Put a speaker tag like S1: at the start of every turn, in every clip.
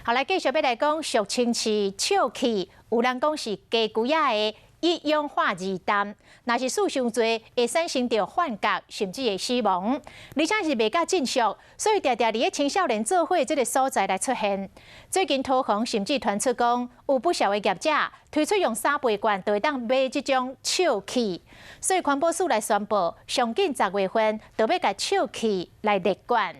S1: 好，來繼續欲來講俗稱是笑氣，有人講是雞龜仔的一氧化二氮，若是吸傷濟，會產生著幻覺，甚至會死亡，而且是賣甲真俗，所以定定佇咧青少年做伙這个所在來出現。最近桃園甚至傳出講，有不少的業者推出用三倍券就會當買這種笑氣，所以環保署來宣布，上緊10月份就欲共笑氣來列管。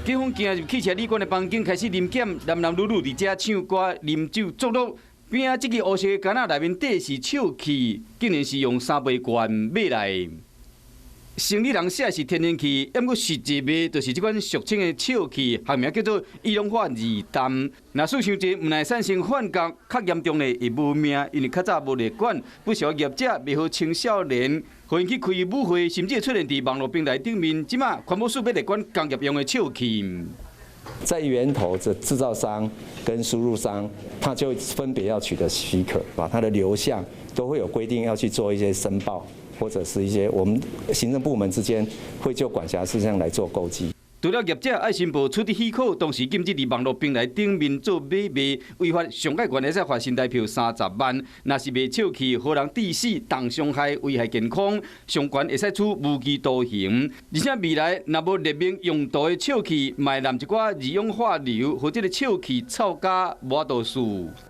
S2: 警方行入汽車旅館的房間，開始臨檢，男男女女佇遮唱歌、啉酒、作樂。邊仔這个烏色的罐仔內面底是笑氣，竟然是用三倍券買來。生理人寫的是天然氣，毋過實際賣就是這款俗稱的笑氣，學名叫做一氧化二氮。若吸傷濟，毋但產生幻覺，較嚴重的會無命，因為較早無列管，不少業者賣予青少年，予𪜶去開舞會，甚至會出現佇網路平台頂面。這馬環保署欲列管工業用的笑氣。
S3: 在源頭的製造商跟輸入商，他就分別要取得許可，把它的流向都會有規定要去做一些申報，或者是一些我們行政部門之間會就管轄事項來做勾稽。
S2: 除了業者愛申報取得許可，同時禁止佇網路平台頂面做買賣，違法上蓋懸會使罰新台票30萬。若是賣笑氣，予人致死、重傷害、危害健康，上懸會使處無期徒刑。而且未來若無列明用途的笑氣，嘛會摠一寡二氧化硫予這个笑氣臭甲無法度輸。